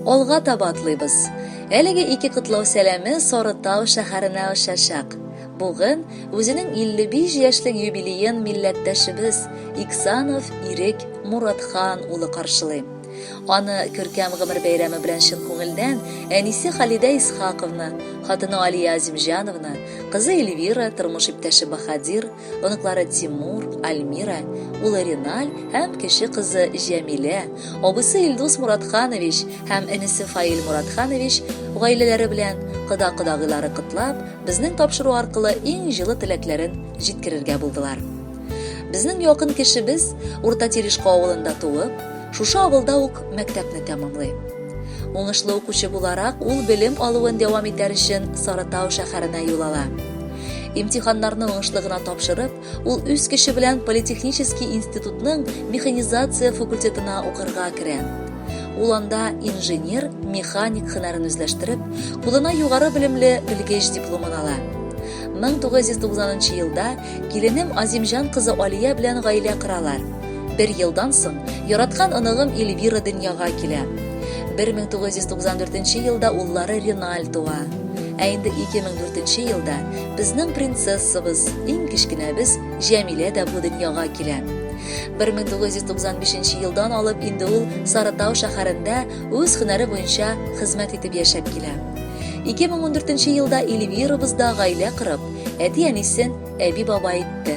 Алга таба атлыйбыз. Әлеге ике котлау сәламе Сарытау шәһәренә очачак. Бүген үзенең 55 яшьлек юбилеен милләттәшебез Иксанов Ирек Муратхан улы каршылый. Аны күркәм гомер бәйрәме белән чын күңелдән әнисе Халидә Исхаковна, хатыны Алия Азимҗановна, кызы Эльвира, тормыш иптәше Баһадир, оныклары Тимур, Альмира, улы Риналь һәм кече кызы Җәмилә, абыйсы Илдус Муратханович һәм энесе Фаил Муратханович гаиләләре белән кода-кодагыйлары котлап, безнең тапшыру аркылы иң җылы теләкләрен җиткерергә булдылар. Безнең якын кешебез Урта Терешко авылында туып, шушы авылда ук мәктәпне тәмамлый. Уңышлы укучы буларак, ул белем алуын дәвам итәр өчен Сарытау шәһәренә юл ала. Имтиханнарны уңышлы гына тапшырып, ул үз көче белән Политехнический институтның механизация факультетына укырга керә. Ул анда инженер, механик һөнәрен үзләштереп, кулына югары белемле белгеч дипломын ала. 1990 елда Киленем Азимҗан кызы Алия белән гаилә коралар. Бер елдан соң яраткан оныгым Эльвира дөньяга килә. 1994 елда уллары Реналь туа. Ә инде 2004 елда безнең принцессабыз, иң кечкенәбез Җәмилә дә бу дөньяга килә. 1995 елдан алып инде ул Сарытау шәһәрендә үз һөнәре буенча хезмәт итеп яшәп килә. 2014 елда Эльвирабыз да гаилә корып, Әти-әнисен әби-бабай итте.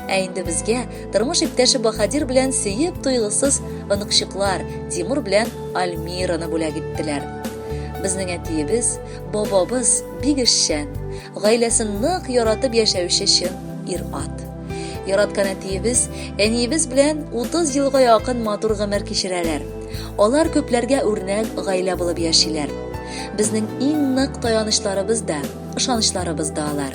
Ә инде безгә тормыш иптәше Баһадир белән сөеп туйгысыз оныкчыклар Тимур белән Альмираны бүләк иттеләр. Безнең әтиебез, бабабыз бик эшчән, гаиләсен нык яратып яшәүче чын ир-ат. Яраткан әтиебез, әниебез белән 30 елга якын матур гомер кичерәләр. Алар күпләргә үрнәк гаилә булып яшиләр. Безнең иң нык таянычларыбыз да, ышанычларыбыз да алар.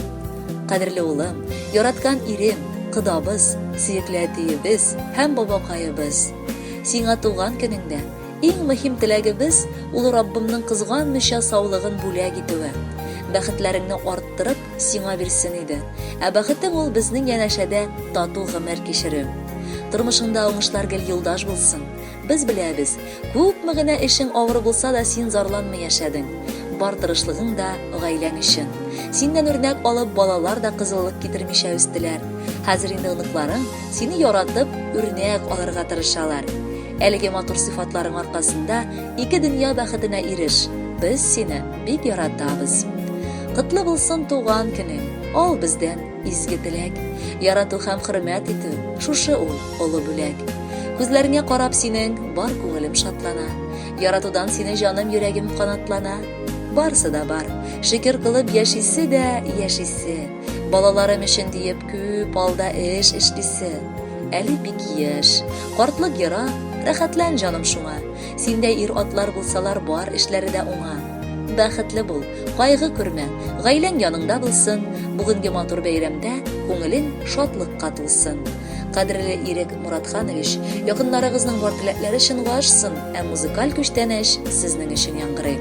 Кадерле улым, яраткан ирем, кодабыз, сөекле әтиебез һәм бабакаебыз. Сиңа туган көнеңдә иң мөһим теләгебез ул Раббымның кызганмыйча саулыгын бүләк итүе. Бәхетләреңне арттырып, сиңа бирсен иде. Ә бәхетең ул безнең янәшәдә тату гомер кичерү. Тормышыңда уңышлар гел юлдаш булсын. Без беләбез, күпме генә эшең авыр булса да син зарланмый яшәдең. Бар тырышлыгың да гаиләң өчен. Синнән үрнәк алып балалар да кызыллык китермичә үстеләр. Хәзер инде оныкларың сине яратып, үрнәк алырга тырышалар. Әлеге матур сыйфатларың аркасында ике дөнья бәхетенә иреш. Без сине бик яратабыз. Котлы булсын туган көнең, ал бездән Изге теләк, ярату һәм хөрмәт итү, шушы ул олы бүләк. Күзләреңә карап синең бар күңелем шатлана. Яратудан сине җаным йөрәгем канатлана. Барсы да бар. Шөкер кылып яшисе дә яшисе. Балаларым өчен диеп күп алда эш эшлисе. Әле бик яшь. Картлык ерак, рәхәтлән җаным шуңа. Синдә ир-атлар булсалар бар эшләре дә уңа. Бәхетле бул, кайгы күрмә, гаиләң яныңда булсын, бүгенге матур бәйрәмдә күңелең шатлыкка тулсын. Кадерле Ирек Муратханович, якыннарыгызның бар теләкләре чынга ашсын, ә музыкаль күчтәнәч сезнең өчен яңгырый.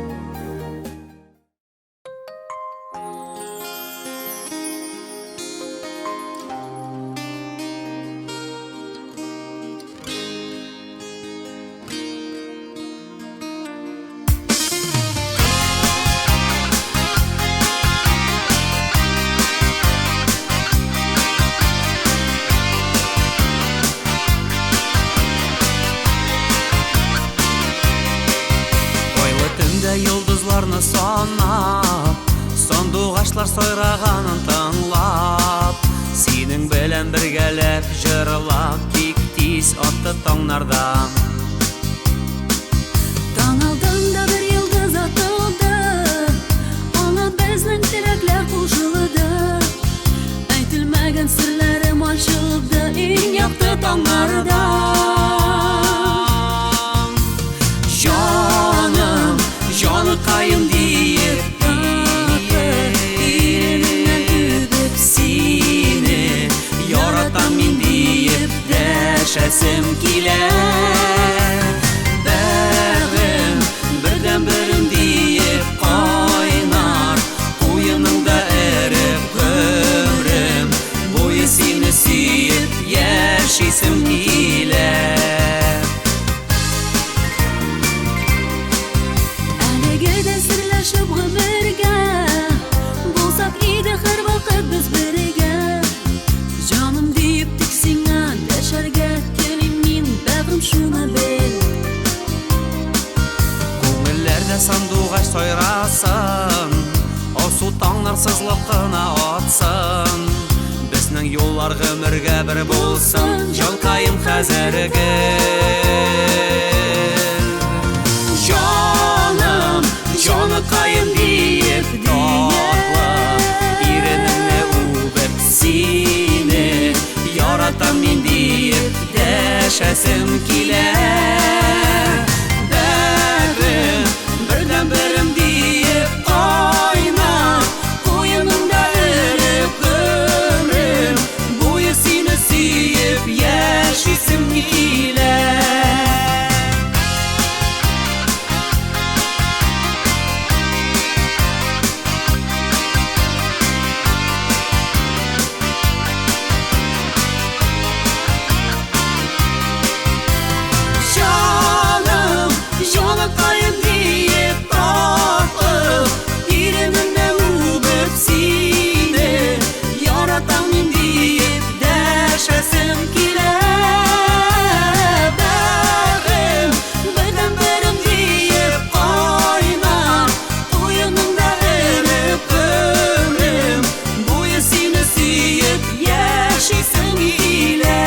Айлы төндә йолдызларны санап, сандугачлар сайраганын тыңлап, синең белән бергәләп җырлап, тик тиз атты таңнарда. Таң алдында бер йолдыз атылды, аңа безнең теләкләр кушылды. Әйтелмәгән серләрем ачылды иң якты таңнарда. Җаным, җаныкаем диеп, Иренеңнән үбеп сине яратам мин диеп дәшәсем килә. Бәгым, бердән-берем диеп кайнар куеныңда эреп гомрем буе сине сөеп яшисем килә. Сызлап кына атсын. Безнең юллар гомергә бер булсын, җанкаем хәзер гел. Җаным, җаныкаем диеп татлы, иренеңне үбеп сине яратам мин диеп дәшәсем килә. Бәгърем, бердәнберем диеп кайнар, куеныңда эреп гомрем буе сине сөеп яшисем килә. Җаным, җаныкаем диеп татлы, иренеңне үбеп сине яратам мин диеп дәшәсем килә. Бәгърем, бердәнберем диеп кайнар, куеныңда эреп гомрем буе сине сөеп яшисем килә.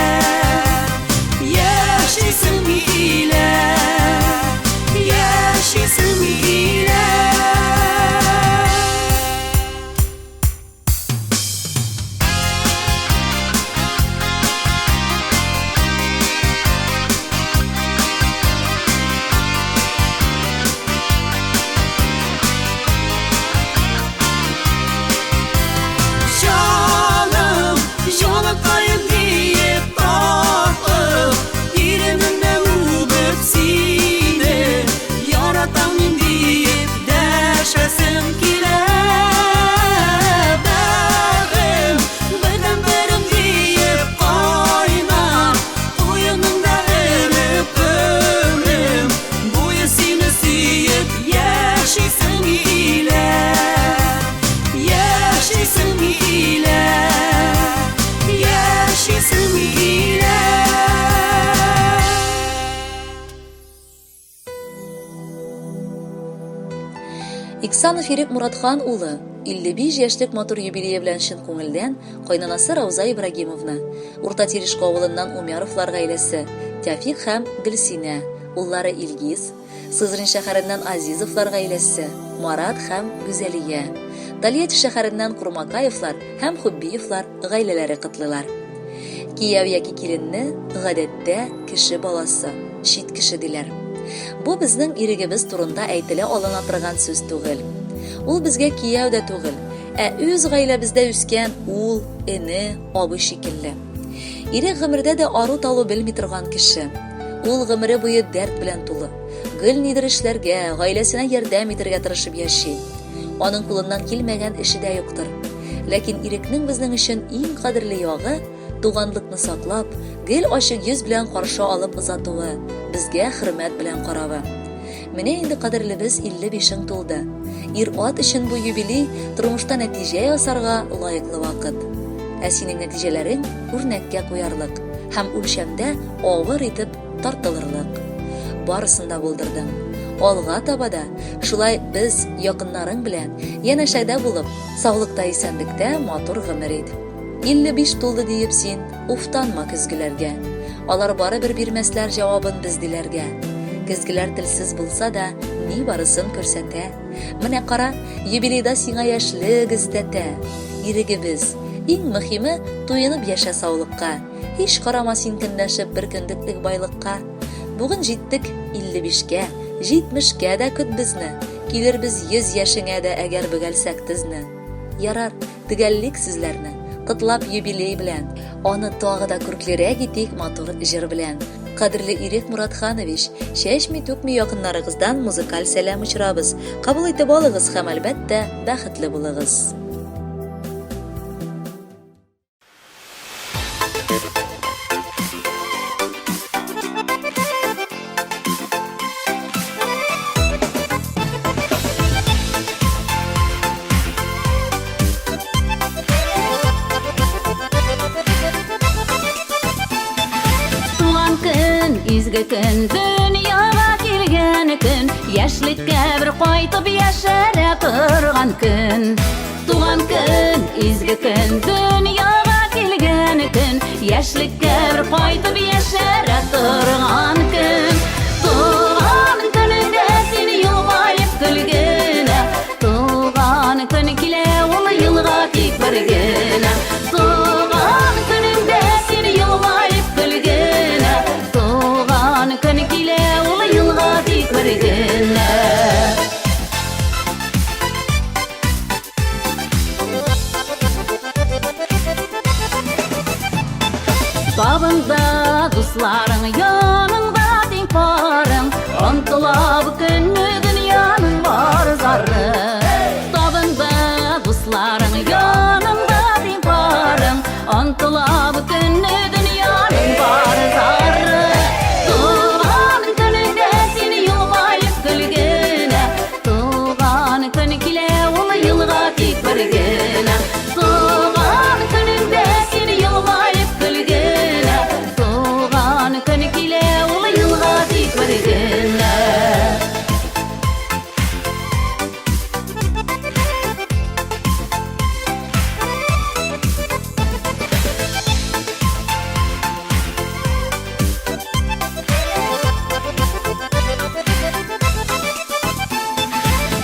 Яшисем килә, яшисем килә. Җаным, җаныкаем диеп татлы, иренеңне үбеп сине яратам мин диеп дәшәсем килә. Бәгърем, бердәнберем диеп кайнар, куеныңда эреп гомрем буе сине сөеп яшисем килә. Яшисем килә, яшисем килә. Иксанов Ирек Муратхан улы 55 яшьлек матур юбилее белән чын күңелдән кайнанасы Рауза Ибрагимовна, Урта Терешко авылыннан Умяровлар гаиләсе, Тәфик һәм Гөлсинә, уллары Илгиз, Сызрань шәһәреннән Азизовлар гаиләсе, Марат һәм Гүзәлия, Тольятти шәһәреннән Курмакаевлар һәм Хуббиевлар гаиләләре котлыйлар. Кияү яки киленне, гадәттә, кеше баласы, чит кеше диләр. Бу безнең ирегебез турында әйтелә алына торган сүз түгел. Ул безгә кияү дә түгел, ә үз гаиләбездә үскән ул, эне, абый шикелле. Ирек гомердә дә ару-талу белми торган кеше. Ул гомере буе дәрт белән тулы. Гел нидер эшләргә, гаиләсенә ярдәм итәргә тырышып яши. Аның кулыннан килмәгән эше дә юктыр. Ләкин Ирекнең безнең өчен иң кадерле ягы, туганлыкны саклап, гел ачык йөз белән каршы алып озатуы, безгә хөрмәт белән каравы. Менә инде кадерлебез 55-ең тулды. Ир-ат өчен бу юбилей тормышта нәтиҗә ясарга лаеклы вакыт. Ә синең нәтиҗәләрең үрнәккә куярлык һәм үлчәмдә авыр итеп тартылырлык. Барысын да булдырдың. Алга таба да шулай без якыннарың белән янәшәдә булып, саулыкта-исәнлектә матур гомер ит. 55 тулды диеп син уфтанма көзгеләргә. Алар барыбер бирмәсләр җавабын без диләргә. Көзгеләр телсез булса да, ни барысын күрсәтә. Менә кара, юбилейда сиңа яшьлек өстәтә. Ирегебез, иң мөхиме, туенып яшә саулыкка. Һич карама син көнләшеп бер көндеклек байлыкка. Бүген җиттек 55-кә, 70-кә дә көт безне. Килербез 100 яшеңә дә, әгәр бөгәлсәк тезне. Ярар, төгәллик сүзләрне, котлап юбилей белән. Аны тагы да күрклерәк итик матур җыр белән. Кадерле Ирек Муратханович, чәчми-түкми якыннарыгыздан музыкаль сәлам очырабыз. Кабул итеп алыгыз һәм, әлбәттә, бәхетле булыгыз. Туган көн, изге көн, дөньяга килгән көн, яшьлеккә бер кайтып яшәрә торган көн. Туган көн, изге көн, дөньяга килгән көн, яшьлеккә бер кайтып яшәрә торган көн. Туган көнеңдә син елмаеп көлгенә, туган көн килә ул елга тик бер генә. Туган көнеңдә син елмаеп көлгенә, туган көн килә ул елга тик бер генә. Табында дусларың, яныңда тиң парың, Онтыла бу көнне дөньяның бар зары. Табында дусларың, яныңда тиң парың, Онтыла бу көнне дөньяның бар зары. Туган көнеңдә син елмаеп көлгенә, Туган көн килә ул елга тик бер генә. Туган көнеңдә син елмаеп көлгенә, Туган көн килә ул елга тик бер генә.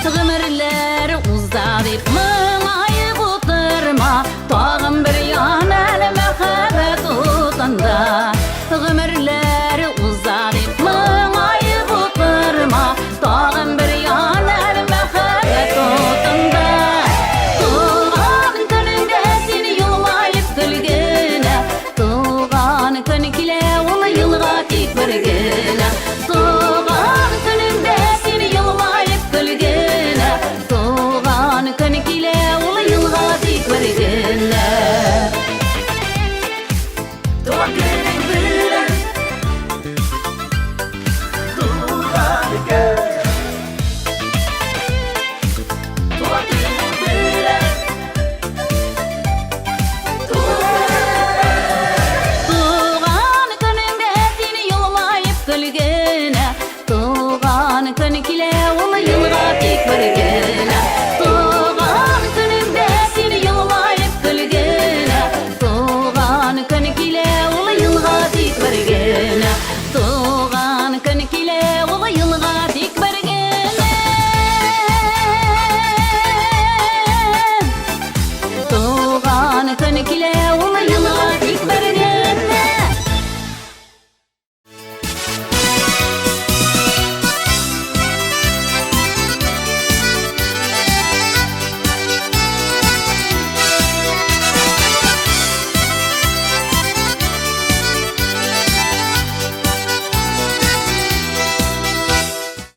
Гомерләр уза дип моңаеп утырма, Тагын бер ян әле мәхәббәт утында. Гомерләр